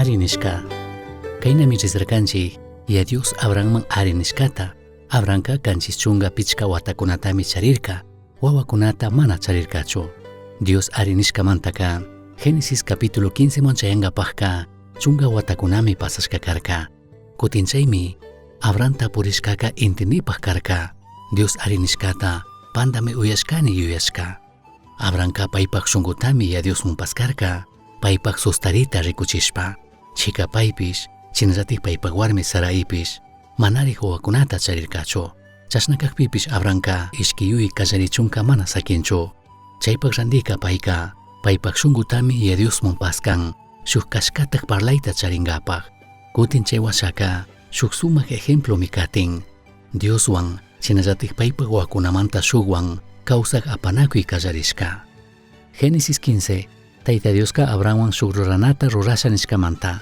Ari nishca. Cainami rizarcanchij, Yaya Dios Abrahamman ari nishcata. Abrahamca 75 huatacunatami charirca, huahuacunata mana charircachu. Dios ari nishcamantaca, Génesis capítulo 15 man chayangapajca 10 huatacunami pasashca carca. Cutin chaimi, Abraham tapurishcaca intindipaj carca. Dios ari nishcata, pandami uyashcani yuyashca. Abrahamca paipaj shungutami Yaya Diosman pascarca, paipaj sustarita ricuchishpa. Chica paipish, shinallataj paipaj huarmi Saraipish, manarij huahuacunata charircachu. Chashna cajpipish Abrahamca ishqui yuyai callarichunca mana saquinchu. Chaipaj randica paica, paipaj shungutami Yaya Diosman pascan, shuj cashcataj parlaita charingapaj. Cutin chai huashaca, shuj sumaj ejemplomi catin. Dioshuan, shinallataj paipaj huahuacunamanta shujhuan causaj apanacui callarishca. Génesis 15, Taita Diosca Abrahamhuan shuj ruranata rurasha nishcamanta.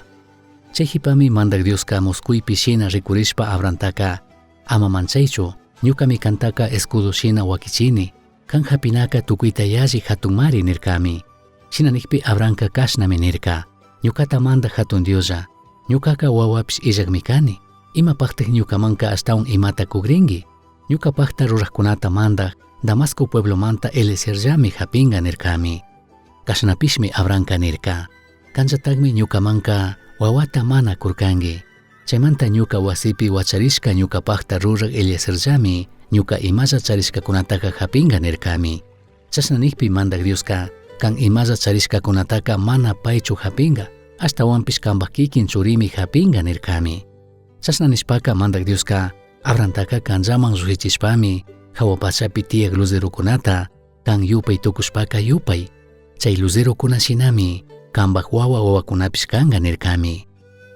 Chai jipami Mandaj Diosca muscuipi shina ricurishpa Abrahamtaca, ama manchaichu, ñucami cantaca escudo shina huaquichini, can japinaca tucuita yalli jatunmari nircami. Shina nijpi Abrahamca cashnami nirca, ñucata Mandaj Jatun Dioslla, ñucaca huahuapish illajmi cani, imapajtaj ñucamanca ashtahuan imata cugringui? Ñucapajta rurajcunata mandaj Damasco pueblomanta Eliezerllami japinga nircami. Cashnapishmi Abrahamca nirca, canllatajmi ñucamanca huahuata mana curcangui. Chaimanta ñuca huasipi huacharishca ñucapajta ruraj Eliezerllami ñuca imalla charishcacunataca japinga nircami. Chashna nijpi Mandaj Diosca, can imalla charishcacunataca mana paichu japinga, ashtahuanpish cambaj quiquin churimi japinga nircami. Chashna nishpaca Mandaj Diosca, Abrahamtaca canllaman llujshichishpami, jahua pachapi tiyaj luzerocunata can yupai tucushpaca yupai. Chai luzerocuna shinami cambaj huahua huahuacunapish canga nircami.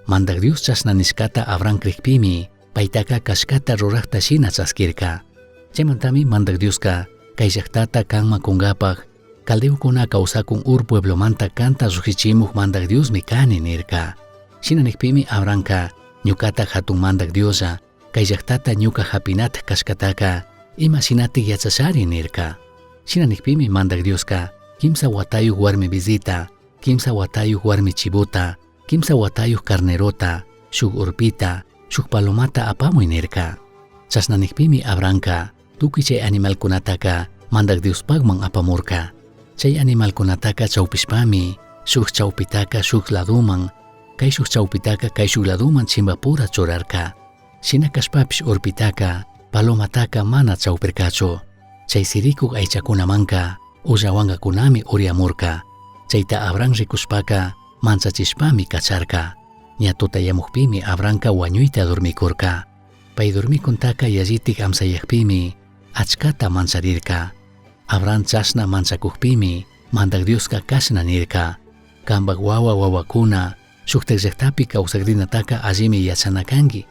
Mandaj Dios chashna nishcata Abraham crijpimi, paitaca cashcata rurajta shina chasquirca. Chaimantami Mandaj Diosca cai llajtata canman cungapaj, caldeocuna causacun Ur pueblomanta canta llujshichimuj Mandaj Diosmi cani nirca. Shina nijpimi Abrahamca, ñucata jatun Mandaj Dioslla, cai llajtata ñuca japinataj cashcataca, ima shinataj yachashari nirca. Shina nijpimi Mandaj Diosca, 3 huatayuj huarmi bizita, 3 huatayuj huarmi chivota, 3 huatayuj carnerota, shuj urpita, shuj palomata apamui nirca. Chashna nijpimi Abrahamca, tucui chai animalcunataca Mandaj Diospajman apamurca. Chai animalcunataca chaupishpami, shuj chaupitaca shuj ladoman, caishuj chaupitaca caishuj ladoman chimbapura churarca. Shina cashpapish urpitaca, palomataca mana chaupircachu. Chai siricuj aichacunamanca, ullahuangacunami uriamurca. Chaita Abraham ricushpaca, manchachishpami cacharca. Ña tutayamujpimi Abrahamca huañuita dormicurca. Pai dormicuntaca yallitaj amsayajpimi, achcata mancharirca. Abraham chashna manchacujpimi, Mandaj Diosca cashna nirca, cambaj huahua huahuacuna shujtaj llajtapi causagrinataca allimi yachana cangui.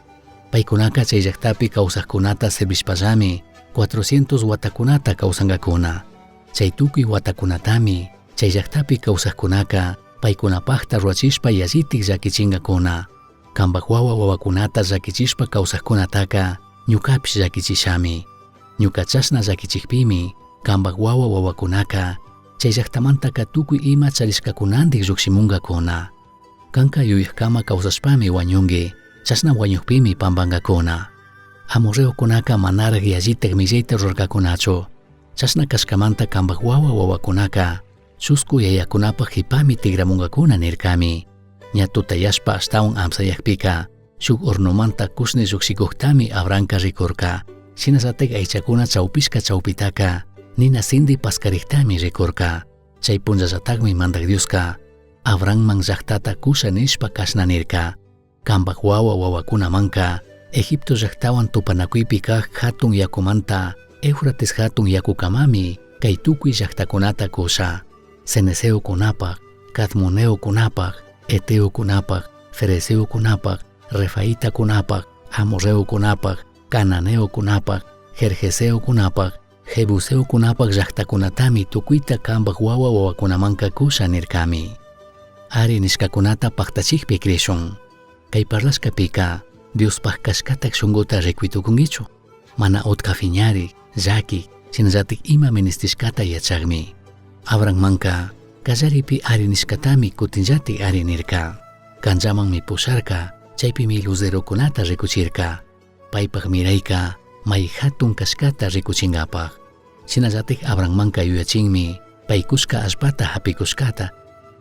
Paicunaca chai llajtapi causajcunata servishpallami 400 huatacunata causangacuna. Chai tucui huatacunatami chai llajtapi causajcunaca paicunapajta ruachishpa yallitaj llaquichingacuna. Cambaj huahua huahuacunata llaquichishpa causajcunataca ñucapish llaquichishami. Ñuca chashna llaquichijpimi cambaj huahua huahuacunaca chai llajtamantaca tucui ima charishcacunandij llujshimungacuna. Canca yuyajcama causashpami huañungui, chashna huañujpimi pambangacuna. Amorreocunaca manaraj yallitaj millaita rurarcacunachu. Chashna cashcamanta cambaj huahua huahuacunaca chuscu yayacunapaj jipami tigramungacuna nircami. Ña tutayashpa ashtahuan amsayajpica, shuj hornomanta cushni llujshicujtami Abrahamca ricurca. Shinallataj aichacuna chaupishca chaupitaca, nina sindi pascarijtami ricurca. Chai punllallatajmi Mandaj Diosca, Abrahamman llajtata cusha nishpa cashna nirca. Cambaj huahua huahuacunamanca, Egipto llajtahuan tupanacuipi caj jatun yacumanta, Éufrates jatun yacucamami, cai tucui llajtacunata cusha. Cenezeocunapaj, Cadmoneocunapaj, Heteocunapaj, Ferezeocunapaj, Refaitacunapaj, Amorreocunapaj, Cananeocunapaj, Gergeseocunapaj, Jebuseocunapaj llajtacunatami tucuita cambaj huahua huahuacunamanca cusha nircami. Ari nishcacunata pajtachijpi crishun. Cai parlashcapica, Diospaj cashcataj shunguta ricui tucunguichu. Mana utca fiñari, llaqui, shinallataj ima ministishcata yachajmi. Abrahammanca, callaripi ari nishcatami cutinllataj ari nirca. Canllamanmi pusharca, chaipimi luzerocunata ricuchirca. Paipaj miraica mai jatun cashcata ricuchingapaj. Shinallataj Abrahammanca yuyachinmi pai cushca allpata japicushcata.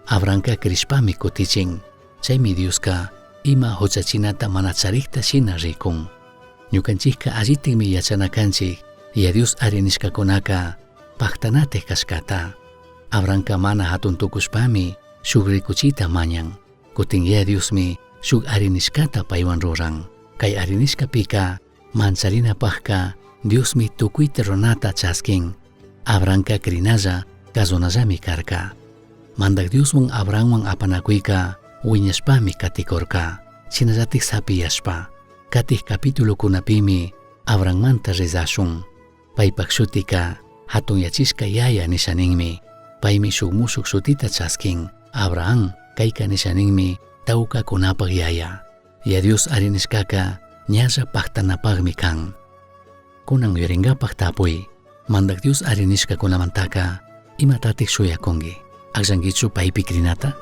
Abrahamca crishpami cutichin. Chaimi Diosca ima juchachinata mana charijta shina ricun. Ñucanchijca allitajmi yachana canchij Yaya Dios ari nishcacunaca pajtanataj cashcata. Abrahamca mana jatun tucushpami shuj ricuchita mañan. Cutin Yaya Diosmi shuj ari nishcata paihuan ruran. Cai ari nishcapica mancharinapajca Diosmi tucuita runata chasquin. Abrahamca crinalla, cazunallami carca. Mandaj Dioshuan Abrahamhuan apanacuica huiñashpami caticurca. Shinallataj sapiyashpa. Catij capitulocunapimi Abrahammanta rezashun. Paipaj shutica jatunyachishca yaya nisha ninmi. Paimi shuj mushuj shutita chasquin. Abraham caica nisha ninmi taucacunapaj yaya. Yaya Dios ari nishcaca ñalla pajtanapajmi can. Cunan yuyaringapaj tapui. Mandaj Dios ari nishcacunamantaca imatataj shuyacungui? Agllanguichu paipi crinata?